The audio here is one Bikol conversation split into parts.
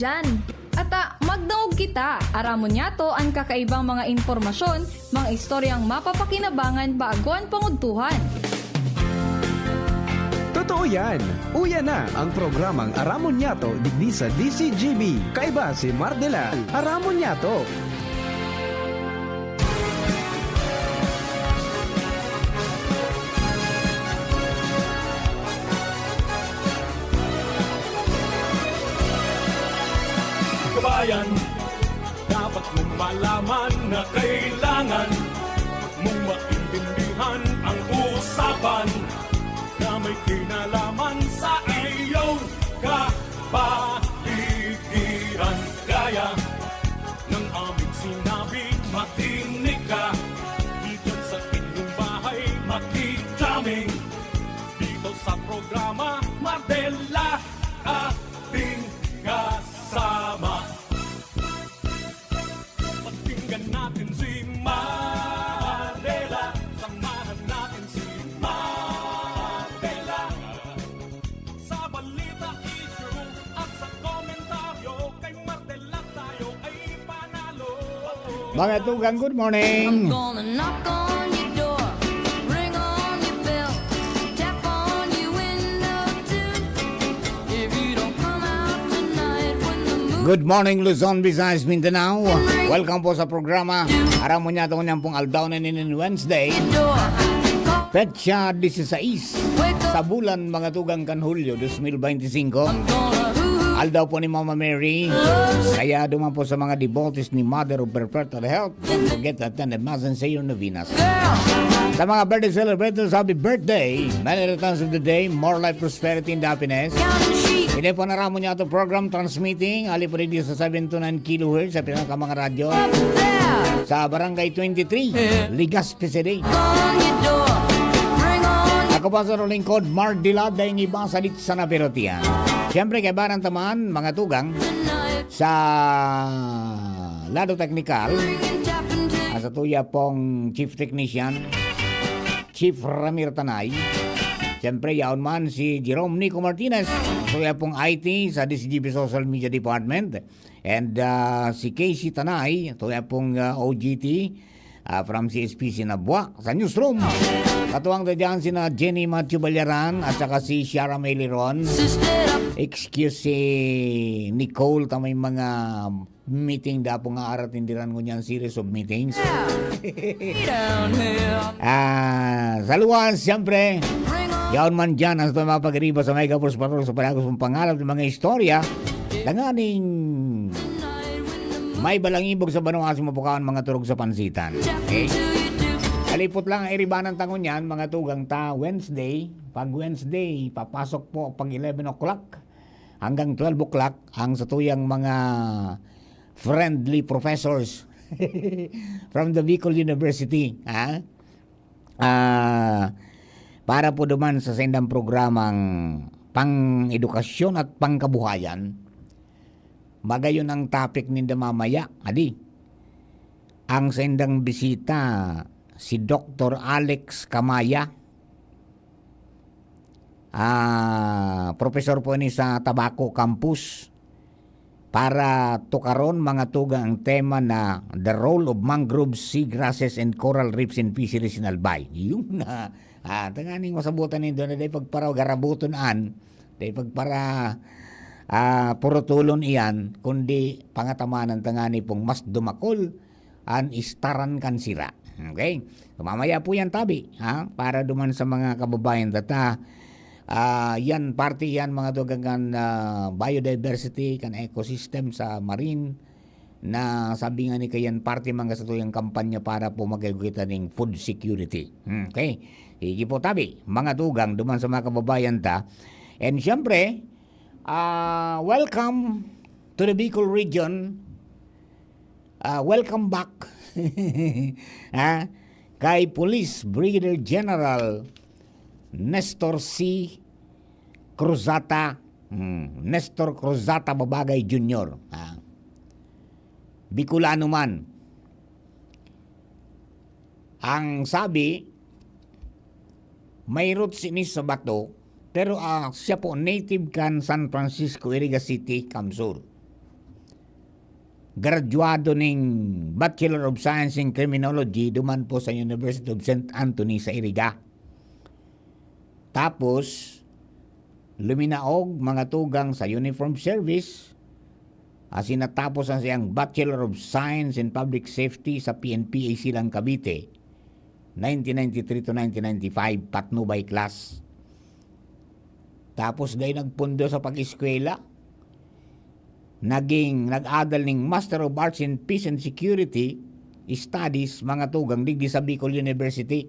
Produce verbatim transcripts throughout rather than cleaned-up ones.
Diyan. Ata, magdangog kita. Aramon niyato an kakaibang mga impormasyon, mga istoryang mapapakinabangan bago an pangudtuhan. Totoo yan! Uya na ang programang Aramon Niyato digdi sa D C G B. Kaiba si Mardela. Aramon Niyato. Kabayan, dapat mong malaman na kailangan mong maintindihan ang usapan na may kinalaman sa iyong kapaligiran. Kaya ng aming sinabi, makinig ka. Diyan sa inyong bahay, makinig kami. Dito sa programa, Mardela, ating kasama. Pakinggan natin si Mardela. Samahan natin si Mardela. Sa balita, issue at sa komentaryo, kay Mardela tayo ay panalo. Mga tugang, good morning! Gonna knock on your door, ring on your bell, tap on your window too. If you don't come out tonight when the moon Good morning, Luzon, Visayas, Mindanao. Welcome po sa programa. Aramon niyato ngunyan pong aldaw na ninin Wednesday, door, petsa dieciséis, sa bulan, mga tugang, kan Hulyo dos mil beintisinko. gonna ooh, Aldaw po ni Mama Mary. Kaya duman po sa mga devotees ni Mother of Perpetual Help, don't forget to attend the Mass and say your novenas. girl, Sa mga birthday celebrators, happy birthday! Many returns of the day, more life, prosperity, and happiness. counting sheep, Ini po na Aramon Niyato program, transmitting ali po rin sa seven to nine kilohertz sa pinaka mga radyo up there, sa Barangay twenty-three, Legazpi City. on your door, ring on Ako po sa lingkod, Mardila, daing iba sa Litsa na Birotian. Siyempre, kay Baran Taman, mga tugang, tonight, sa lado teknikal, ringing, tapping to ang satuya pong chief technician, Chief Ramir Tanay. Siyempre, yaon man si Jerome Nico Martinez, ang satuya pong I T sa D C G B Social Media Department. And ah, si Casey Tanay, satuya pong ah, O G T, ah, from C S P Sinabwa, sa newsroom. Katuwang ta dyan sina Jenny Matthew Balyaran at saka si Shara May Liron. sister up Excuse si Nicole, ta may mga meeting dapo nga arat, hindi ran ngunyan series of meetings. down here. Ah, sa luwas, siyempre, Ring on yaon man dyan ang sa mga pag-iriba sa mga gabos parol sa palagos mong pangarap ng mga istorya, tanganing may balangibog sa banwa sa mapukawan mga turog sa pansitan. Okay? Kalipot lang ang iribanan tangon yan, mga tugang ta, Wednesday. Pag Wednesday, papasok po pag eleven o'clock hanggang twelve o'clock ang satuyang mga friendly professors from the Bicol University, ha? Ah, para po duman sa saindang programang pang-edukasyon at pangkabuhayan, magayon ang topic ninda mamaya, adi. Ang saindang bisita, si Doktor Alex Kamaya, ah, profesor po ini sa Tabaco Campus, para tukaron, mga tugang, ang tema na The Role of Mangroves, Seagrasses, and Coral Reefs in Fisheries in Albay. Yun na. Ah, tanganing masabutan nindo na dai pagpara garabuton an, dai pagpara ah, purutulon iyan, kundi pangatamanan tangani pong mas dumakol an istaran kan sira. Okay? So, mamaya po yan, tabi, ha? Para duman sa mga kababayan tata, ah, yan, parte yan, mga tugang kan ah, biodiversity, kan ecosystem sa marine, na sabi nga ni kayan, parte man sa tuyang kampanya para po magkagita ning food security. Hmm, okay? Sige po, tabi, mga tugang, duman sa mga kababayan ta. And syempre, ah, welcome to the Bicol region. Ah, welcome back. Ha? Kay Police Brigadier General Nestor C. Cruzata, hmm, Nestor Cruzata Babagay Junior. Ha? Bicolano man. Ang sabi, may roots ini sa Bato, pero ah, siya po native kan San Francisco, Iriga City, Camsur. Graduado ning Bachelor of Science in Criminology duman po sa University of Saint Anthony sa Iriga. Tapos, luminaog mga tugang sa uniform service, asin natapos ang siyang Bachelor of Science in Public Safety sa P N P A Silang Cavite, nineteen ninety-three to nineteen ninety-five, Patnubay class. Tapos dai nagpundo sa pag-eskwela. Naging, nag-adal ning Master of Arts in Peace and Security Studies, mga tugang, digdi sa Bicol University.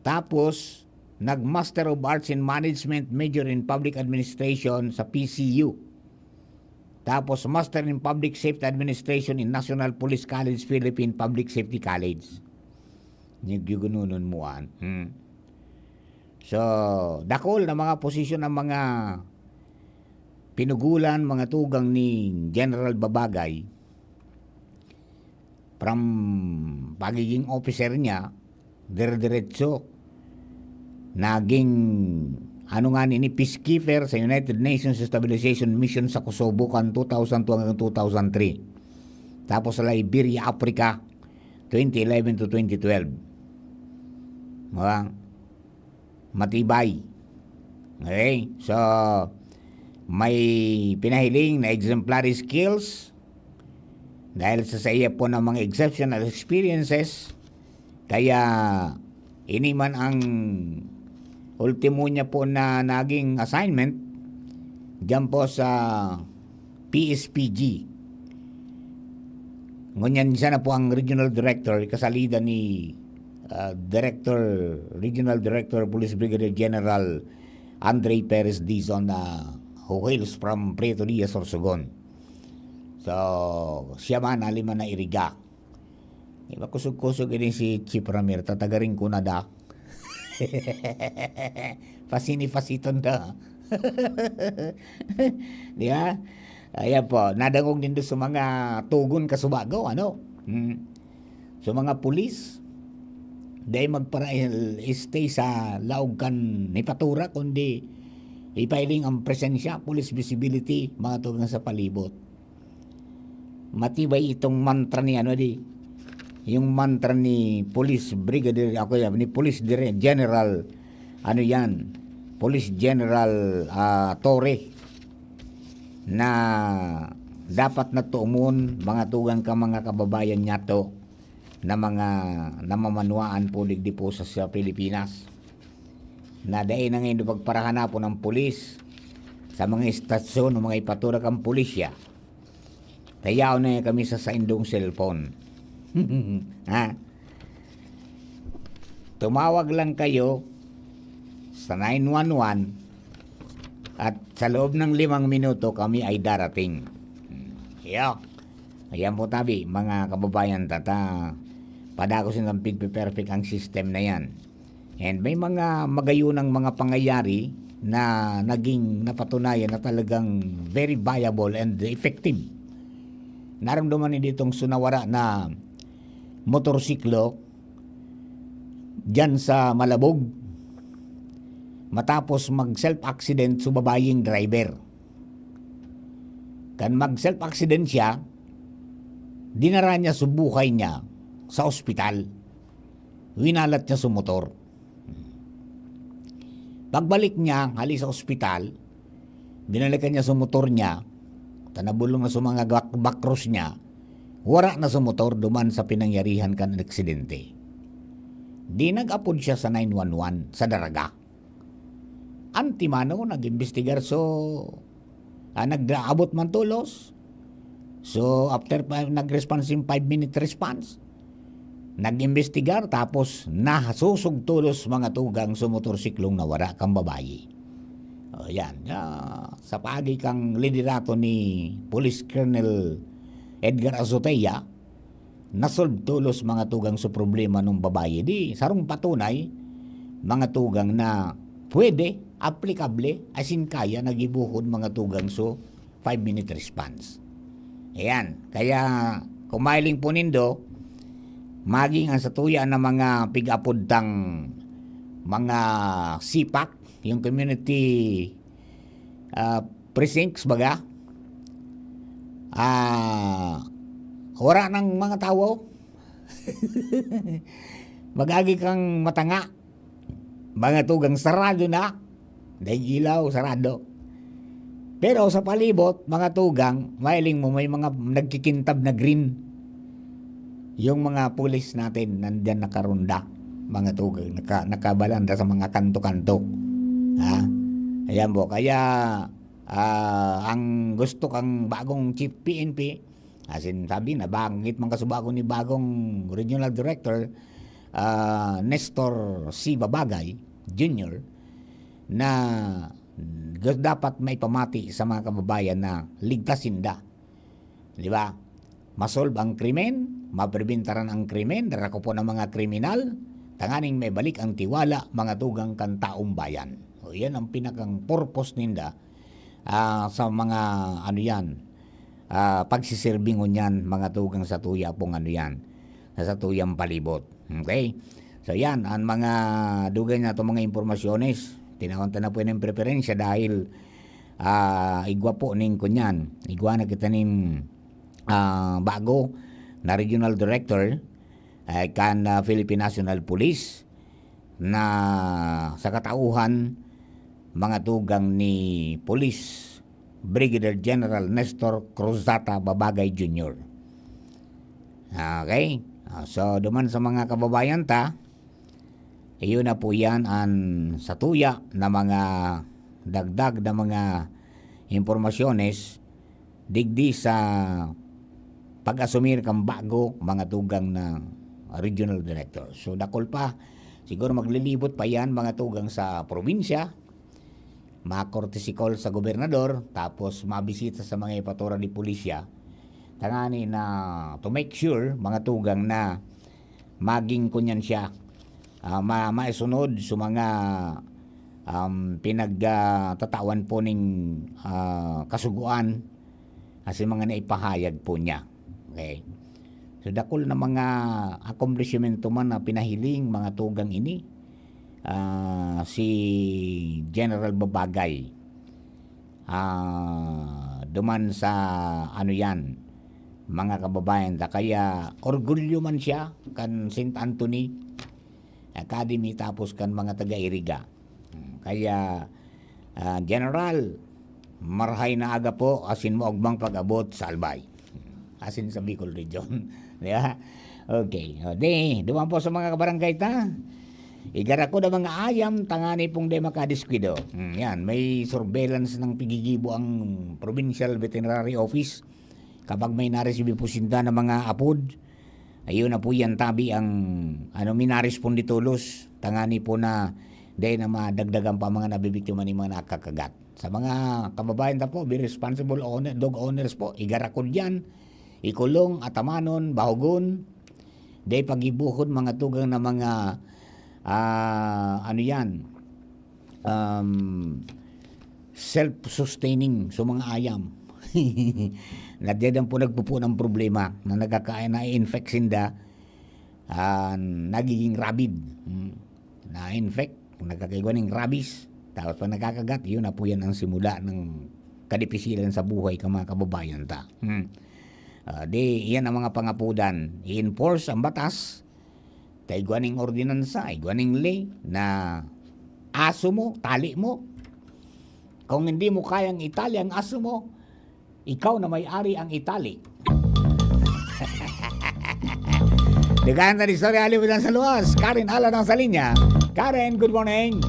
Tapos, nag-Master of Arts in Management, major in Public Administration sa P C U. Tapos, Master in Public Safety Administration in National Police College, Philippine Public Safety College. Yung gugununon mo, an. Hmm. So, dakul na mga posisyon ang mga pinugulan, mga tugang ni General Babagay. From pagiging officer niya, dire-diretso, naging, ano nga nini, peacekeeper sa United Nations Stabilization Mission sa Kosovo kan two thousand two hanggang two thousand three. Tapos sa Liberia, Africa, twenty eleven to twenty twelve. Mga matibay. Okay? So, may pinahiling na exemplary skills dahil sa, sa iya po ng mga exceptional experiences. Kaya, ini man ang ultimo niya po na naging assignment diyan po sa P S P G. Ngunyan siya na po ang regional director, kasalida ni, ah, Director, Regional Director Police Brigadier General Andre Perez Dizon, na who hails from Prieto Diaz, Sorsogon. So, siya man, hali man na Iriga. Di ba kusog-kusog ini si Chief Ramir, tatagaring ko na da. Pasini-pasiton da. Di ba? Ayan po, nadangog nindo sa mga tugon kasubago, ano? Hmm. So, mga pulis, dai magpara-stay sa laog kan nipatura, kundi ipailing ang presensya, police visibility, mga tugang sa palibot. Matibay itong mantra ni ano di, yung mantra ni Police Brigadier, ako yan, ni Police Dire-, General, ano yan, Police General, ah, Torre, na dapat na tuumon, mga tugang ka, mga kababayan niyato, na mga namamanwaan po digdi po sa, sa Pilipinas, na dai na ngayon pagparahanapon ang pulis sa mga istasyon o mga ipatura kan pulisya. Tayaon na kami sa saindong cellphone. Ha? Tumawag lang kayo sa nine one one at sa loob ng limang minuto kami ay darating. Hmm. Yo. Ayan po tabi, mga kababayan, tata. Padagos ng pigpe-perfect ang system na yan. And may mga magayunang mga pangyayari na naging napatunayan na talagang very viable and effective. Naramdaman ni ditong sunawara na motorsiklo diyan sa Malabog matapos mag-self-accident sa babayeng driver. Kan mag-self-accident siya, dinara niya sa buhay niya sa ospital. Winalat niya sa motor. Pagbalik niya, hali sa ospital, binalikan niya sa motor niya, tanabulong na sa mga gak-, bakros niya, wara na sa motor duman sa pinangyarihan kan aksidente. Di nag-apod siya sa nine one one sa Daraga. Antimano, nag-imbestigar, so, ah, nag-abot man tolos. So, after pa, nag-response yung five-minute response. Nag-imbestigar, tapos nasusog tolos mga tugang sa motorsiklong nawara kang babayi. O, yan. Ah, sa paagi kang liderato ni Police Colonel Edgar Azotea, nasolve tolos mga tugang sa problema ng babayi. Di, sarong patunay, mga tugang na pwede, aplikable, asin kaya nagibuhon mga tugang so five-minute response. Ayan. Kaya, kung mahiling po nindo, maging ang satuya na mga pig-apod tang mga sipak, yung community, ah, precincts, baga, Ah, wala nang mga tawo. Mag-agi kang matanga. Mga tugang, sarado na. Daig ilaw, sarado. Pero sa palibot, mga tugang, mailing mo, may mga nagkikintab na green. Yung mga pulis natin, nandyan nakaronda. Mga tugang, naka-, nakabalanda sa mga kanto-kanto. Ha? Ayan po. Kaya, ah, ang gusto kang bagong chief P N P, as in, sabi, nabanggit man kasubago ni bagong regional director, ah, Nestor C. Babagay Junior, na dapat maipamati sa mga kababayan na ligtas sinda. Di ba? Masolve ang krimen, mapreventaran ang krimen, darakupo ng mga kriminal, tanganing maibalik ang tiwala, mga tugang, kan taong bayan. O, yan ang pinakang purpose ninda, ah, sa mga, ano yan, ah, pagsiserbi ngunyan, mga tugang, sa tuya pong, ano yan, sa tuyang palibot. Okay? So, yan, ang mga dugay na itong mga impormasyones. Tinawan ta na po ng preferensya dahil, ah, igwa po ning kunyan. Igwa na kita ning, ah, bago na regional director, eh, kan, ah, Philippine National Police na sa katauhan, mga tugang, ni Police Brigadier General Nestor Cruzata Babagay Junior. Okay? Ah, so, duman sa mga kababayan ta, iyon na po yan an satuya na mga dagdag na mga impormasyones digdi sa pag-asumir kan bago, mga tugang, na regional director. So, dakul pa, siguro maglilibot pa yan, mga tugang, sa probinsya, ma-courtesy call sa gobernador, tapos mabisita sa mga jepatura de polisya, tangani na to make sure, mga tugang, na maging kunyan siya, ah, ma-, maisunod sa mga, um, pinag-, ah, tatawan po ning, ah, kasugoan, asin mga naipahayag po niya. Okay. So, dakul na mga akomplishmento man na pinahiling, mga tugang, ini, ah, si General Babagay. Ah, duman sa, ano yan, mga kababayan ta. Kaya orgulyo man siya kan Saint Anthony Academy, tapos kan mga taga-Iriga. Hmm, kaya, ah, General, marahay na aga po, asin maogmang pag-abot sa Albay. Asin sa Bicol Region. Di ba? Okay. O, di, duman po sa mga kabarangay ta. Igarakod ang mga ayam, tangani pong di makadiskuido. Hmm, yan, may surveillance ng pigigibo ang Provincial Veterinary Office. Kapag may naresibi po sinda ng mga apod, ayun na po yan, tabi ang, ano, minarespond di tolos. Tangani po na dahil na madagdagan pa mga nabibiktima ni mga nakakagat. Sa mga kababayan ta po, be responsible owner, dog owners po, igarakod yan, ikulong, atamanon, bahugon, dahil pagibuhon mga tugang na mga, ah, ano yan, um, self-sustaining sa mga ayam. Nagdadan po nagpupo ng problema na nagkakain na infect sinda, ah, nagiging rabid. Hmm. Na-infect, nagkakaigwa ng rabies. Tapos pag nagkakagat, yun na po yan ang simula ng kadipisilan sa buhay ng mga kababayan ta. Hmm. Ah, di, yan ang mga pangapudan. I-enforce ang batas. Ta igwa ning ordinansa, igwa ning ley na aso mo, tali mo. Kung hindi mo kayang itali ang aso mo, ikaw na may-ari ang itali. Dugaan na istorya, aliw sa luwas. Karen Alan ang sa linya. Karen, good morning.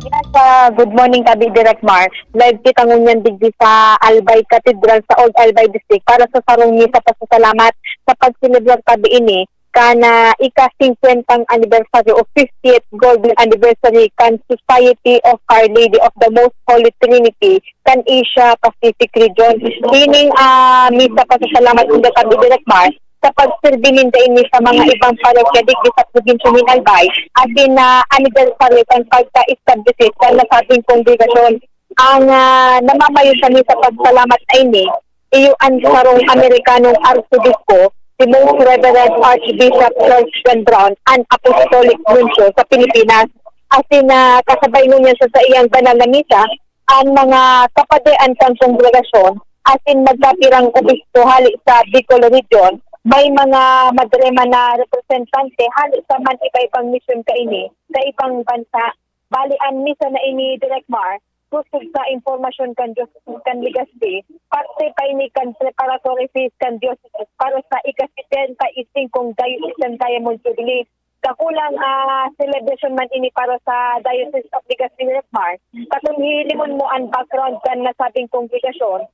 Yes, ah, good morning, Kabi Direk Mar. Live kita ngunyan digdi sa Albay Cathedral sa Old Albay District para sa sarong misa pasasalamat sa pagselebrar, Kabi, ini kan, ah, ika-singkwentang anibersaryo o fiftieth golden anniversary kan Society of Our Lady of the Most Holy Trinity kan Asia Pacific Region. Ining, ah, misa pasasalamat, Kabi Direk Mar, sa pagserbi ninda ini sa mga ibang parokya digdi sa probinsya nin Albay, asin na anibersaryo kan pagka-establish kan nasabing kongregasyon. Ang, ah, namamayo sa misa pasasalamat na ini, iyo an sarong Amerikanong Arsobispo, si Most Reverend Archbishop George John Brown, an Apostolic Nuncio sa Pilipinas. Asin na kasabay ngunyan sa saiyang banal na misa, an mga kapadean kan kongregasyon, asin magkapirang obispo hale sa Bicol Region. May mga madre man na representante hale sa man iba-ibang misyon kaini sa ibang bansa. Bali, an misa na ini, Direk Mar, kusog sa impormasyon kan Diocese kan Legazpi, parte pa ini kan preparatory phase kan Diocese para sa ika-setenta y singkong Diocesan Diamond Jubilee. Kakulang, ah, celebration man ini para sa Diocese of Legazpi, Direk Mar. Katong hihilimon mo an background kan nasabing kongregasyon,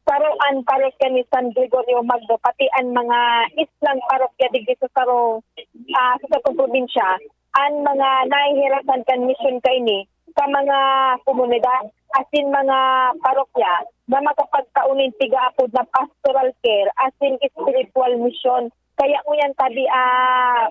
saro an parokya ni San Gregorio Magno, pati an mga islang parokya digdi sa saro, ah, sa satong probinsya, an mga nahihirasan kan misyon kaini sa mga komunidad asin mga parokya na makapagtao nin pigaapod na pastoral care asin spiritual mission. Kaya ngunyan tabi, ah,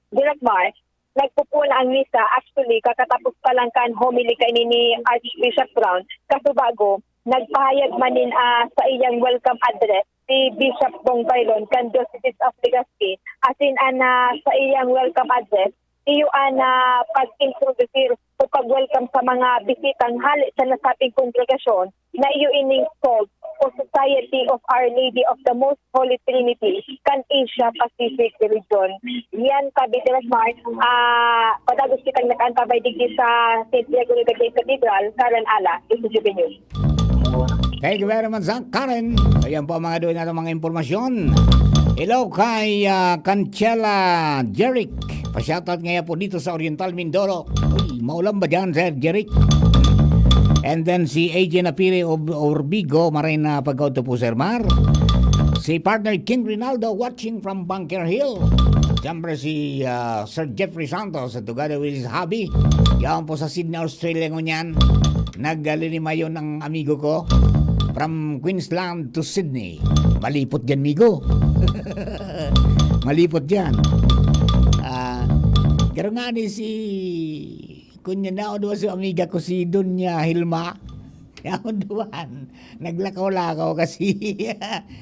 Direk Mar, nagpupuon na ang misa. Actually, kakatapos pa lang kan homily kaini ni Archbishop Brown. Kasubago, nagpahayag man nin, ah, sa iyang welcome address si Bishop Bong Baylon kan Diocese of Legazpi. Asin an, ah, sa iyang welcome address, iyo an, ah, pag-introducir o pag-welcome sa mga bisitang hale sa nasabing kongregasyon na iyo ining SOLT o Society of Our Lady of the Most Holy Trinity kan Asia Pacific Region. Yan, tabi, Direk Mark, ah, padagos kitang nakaantabay digdi sa Saint Gregory the Great Cathedral, Karan Ala, Ito Juvenil. Thank you very much, Zach Karen. So, yan po ang mga doon natin mga impormasyon. Hello kay ah, Conchela Jeric. Pa-shoutout ngayon po dito sa Oriental Mindoro. Uy, maulan ba dyan, Sir Jeric? And then si A J Napiri Ob- Orbigo, maray na pagkauto po, Sir Mar. Si partner King Rinaldo watching from Bunker Hill. Siyempre si ah, Sir Jeffrey Santos together with his hubby. Yan po sa Sydney, Australia ngunyan. Naglilimayon ang amigo ko from Queensland to Sydney. Malipot dyan, migo. Malipot dyan. Ah, garo nga ni si Kunya na duwa si amiga ko si Dunya Hilma. Yaon duwan. Naglakaw-lakaw kasi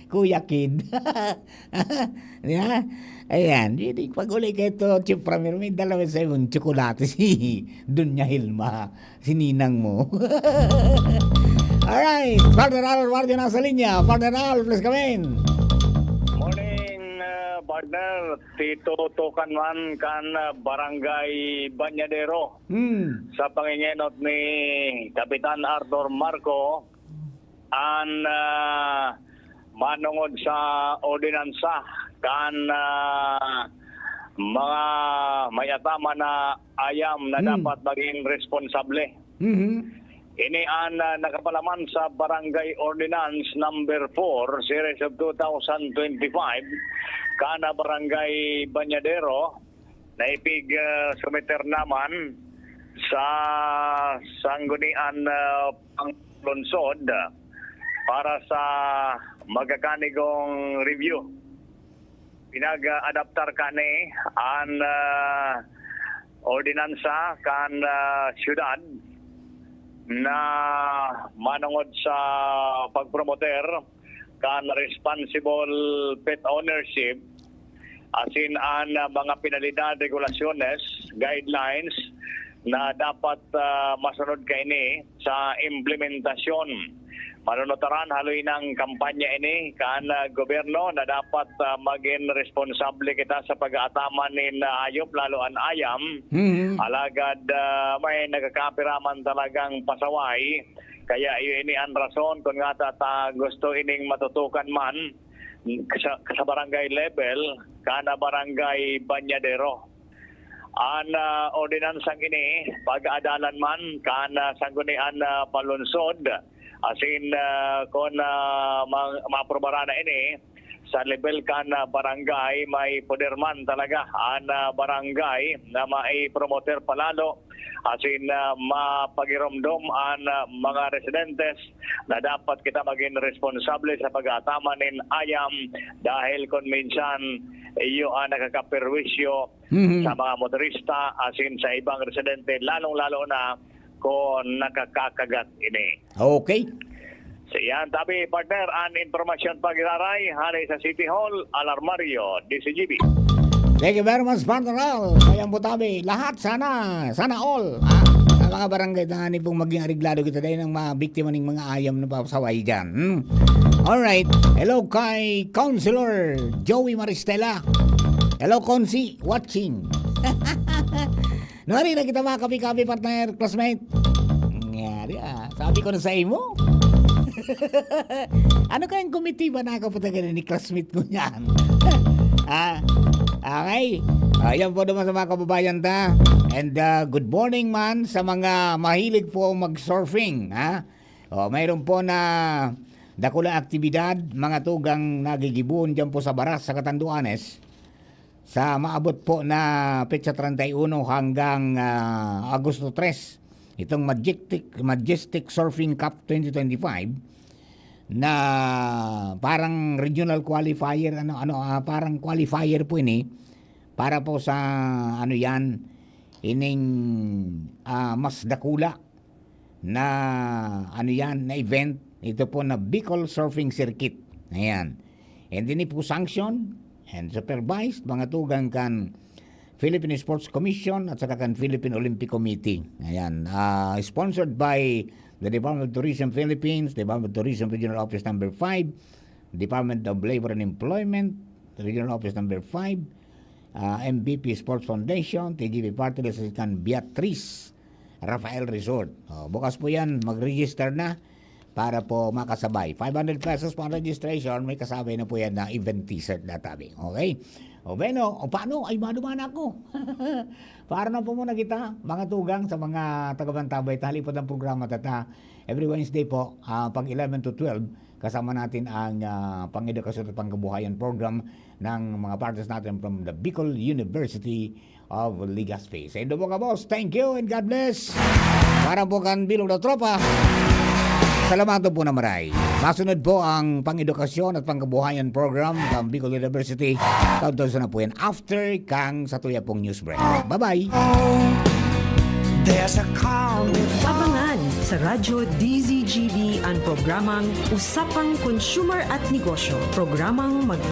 Kuya Kid. Di ba? Ayan. Di, di, pag uli kayo to, Chief Ramiro, may dalawa sa yung tsokolate si Dunya Hilma. Si Ninang mo. Alright. Partner Al, Guardia nasa linya. Partner Al, please come in. Morning, uh, partner. Tito Tukan man kan uh, Barangay Banyadero. Hmm. Sa pangingenot ni Kapitan Arthur Marco, an ah, manongod sa ordinansa kan ah, mga may atama na ayam na Hmm. dapat maging responsable. Mhm. Ini an ah, nakapalaman sa Barangay Ordinance Number four, Series of two thousand twenty-five, kan ah, Barangay Banyadero, na ipig ah, sumiter naman sa Sanggunian ah, Panglungsod para sa magakanigong review. Pinag-adaptar kani an ah, ordinansa kan ah, siyudad na manongod sa pagpromoter kan responsible pet ownership, asin an ah, mga penalidad, regulasyones, guidelines na dapat ah, masunod kaini sa implementasyon. Manunutaran haloy nang kampanya ini kan ah, gobyerno na dapat ah, magin responsable kita sa pag-aataman nin ah, hayop, lalo an ayam. Mhm. Alagad ah, may nagkakapira man talagang pasaway. Kaya iyo ini an rason kun ngata ta gusto ining matutukan man sa, sa barangay level, kan ah, Barangay Banyadero. An ah, ordinansang ini, pag-aadalan man kan ah, Sanggunian ah, Panlungsod, asin ah, kun ah, ma- maaprobaran na ini, sa level kan ah, barangay, may poder man talaga an ah, barangay na maipromoter palalo, asin ah, mapagiromdom an ah, mga residentes na dapat kita magin responsable sa pag-aataman nin ayam, dahil kun minsan iyo an nakakaperwisyo Mhm. sa mga motorista asin sa ibang residente, lalong-lalo na kun nakakakagat ini. Okay. So yan, tabi partner, an impormasyon pag-iraray hali sa City Hall, Alarmario, D C G B. Thank you very much, partner Al. Ayan po tabi. Lahat sana, sana all. Ha? Mga barangay, tanganing pong maging areglado kita dahil ang mga biktima ning mga ayam na pasaway dyan. Hmm? Alright. Hello kay Councilor Joey Maristela. Hello, Consi. Watching. Nari na kita, mga kape-kape, partner, classmate. Nga, di ah. Sabi ko na sa imo. Ano kayang komitiba na ako patagal ni classmate ko niyan? Ah, okay. Ayan po naman sa mga kababayan ta. And, ah, good morning man sa mga mahilig po mag-surfing, ha? O, mayroon po na dakula aktibidad, mga tugang nagigibohon dyan po sa Baras, sa Catanduanes. Sa maabot po na petsa treinta y uno hanggang, ah, Agosto tres, itong Majestic, Majestic Surfing Cup twenty twenty-five na parang regional qualifier, ano, ano, ah, parang qualifier po ini para po sa, ano yan, ining, ah, mas dakula na, ano yan, na event. Ito po na Bicol Surfing Circuit. Ayan. And ini po sanction and supervised, mga tugang kan Philippine Sports Commission at saka kan Philippine Olympic Committee. Ayan. Ah, sponsored by the Department of Tourism Philippines, Department of Tourism Regional Office Number five, Department of Labor and Employment, Regional Office Number five, ah, M V P Sports Foundation, T G P Party List, kan Beatrice Rafael Resort. O, bukas po yan, mag-register na para po makasabay. Five hundred pesos po ang registration, may kasabay na po yan na event t-shirt na tabi. Okay? O, bueno, o paano? Ay, madumana ako. Para na po muna kita, mga tugang sa mga taga-Mantabay, talipod ang programa tata. Every Wednesday po, ah, pag eleven to twelve, kasama natin ang, ah, pang-edukasyon at pangkabuhayan program ng mga partners natin from the Bicol University of Legazpi. Sa indo po ka, boss, thank you and God bless. Para po kan Bilog na Tropa, salamat po na maray. Masunod po ang pang-edukasyon at pangkabuhayan program ng Bicol University. Kauntos na po yan after kang sa tuya pong news break. Bye-bye! There's a calm before Abangan sa Radyo D Z G B ang programang Usapang Consumer at Negosyo. Programang mag-